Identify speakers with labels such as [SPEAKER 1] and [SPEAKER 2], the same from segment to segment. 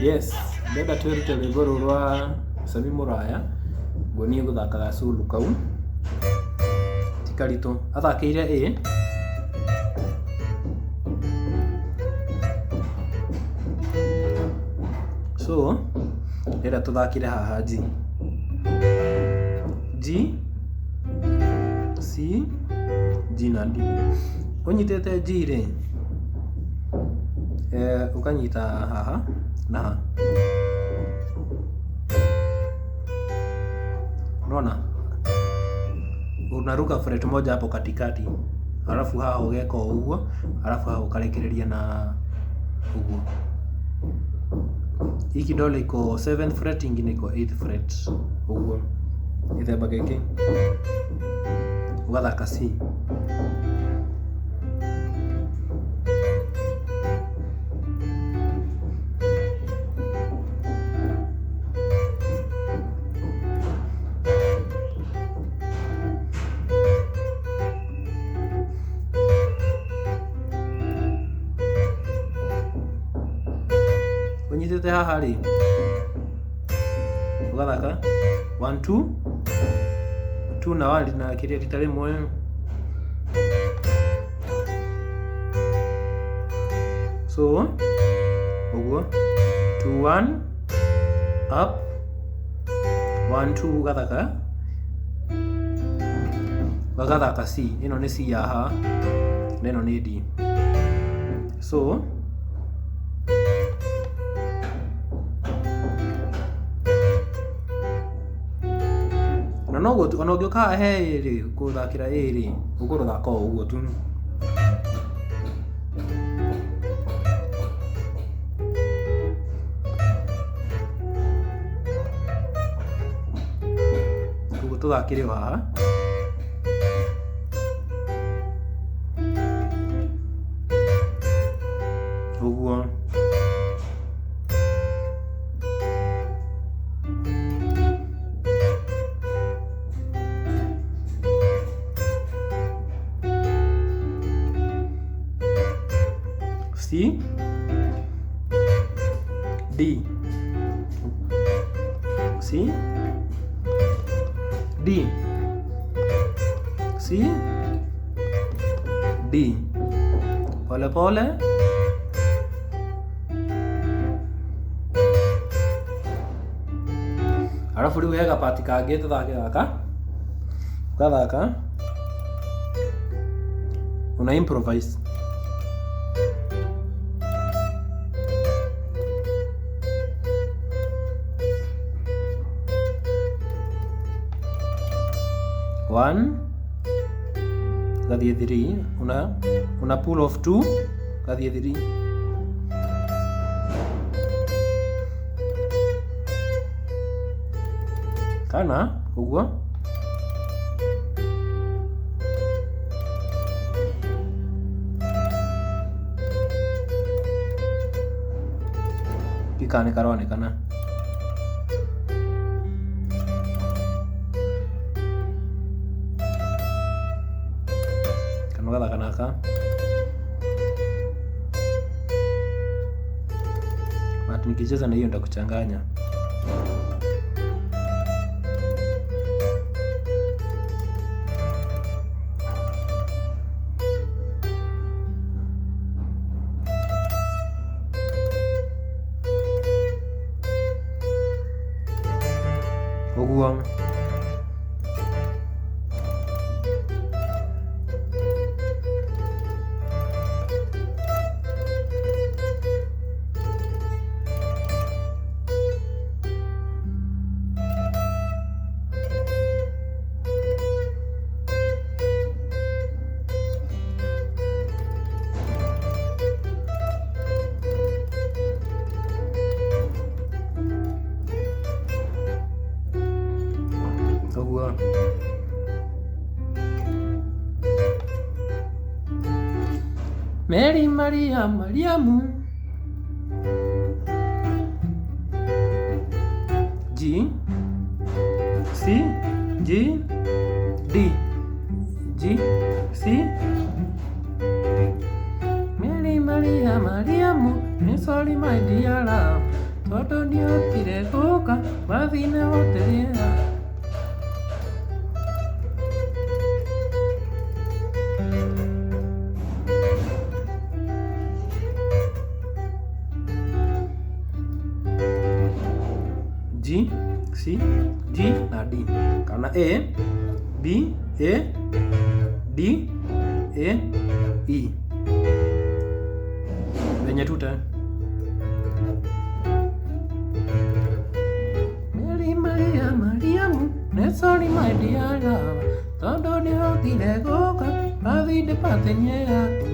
[SPEAKER 1] Yes, ndĩrenda twĩrute rwĩmbo rũrũ rwa Sami Mũraya, nguonie gũthaka gaculu kau. Ti karitũ. Athakĩire A. So, ndĩrenda tũthakĩre haha G. G, C, G na D. Ũnyitĩte G rĩ, ũkanyita haha na haha. Unaona? Unaruka fret moja hapo katikati, alafu haha ũgeka o ũguo, alafu haha ũkarekereria na ũguo. Hii kidole iko 7th fret, ingine iko 8th fret ũguo. Gĩthemba gĩkĩ ũgathaka C. Ũnyitĩte haha rĩ, ũgathaka 1 2 2 na 1 na kĩrĩa rita rĩmwe. So ũguo 2 1 up 1 2 ũgathaka ũgathaka C. Ĩno nĩ C ya haha na ĩno nĩ D. So na noguo tu, ona ũngĩũka haha he A rĩ, gũthakĩra A rĩ, ũkũrũthaka o ũguo tu. Ũguo tũthakĩre o haha. Ũguo. C D C D C D pole pole. Arabu rĩu he gapati kangĩ tũthake gaka, ũgathaka una improvise. One, gathiĩ three, una pull off two, gathiĩ three. Kana ũguo. Ndiũĩ kana nĩ karonekana. Kana ũgathaka naka. But nikicheza na hiyo nitakuchanganya. Ũguo. Ũguo. Mary Maria Mariamu. G C G D G C Mary Maria Mariamu, sorry my dear love. Tondũ ndiahotire gũka mathina hoteria. G, C, G na D kana A, B, A, D, A, E. Venye tuta Mary Maria Mariamu nĩ sorry my dear love tondũ ndihotire gũka birthday party nĩ yaku.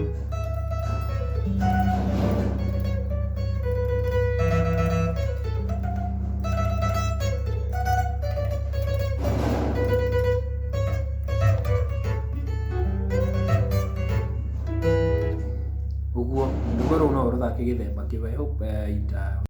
[SPEAKER 1] Ũguo rwĩmbo rũu no ũrũthake gĩthemba kĩu. I hope ita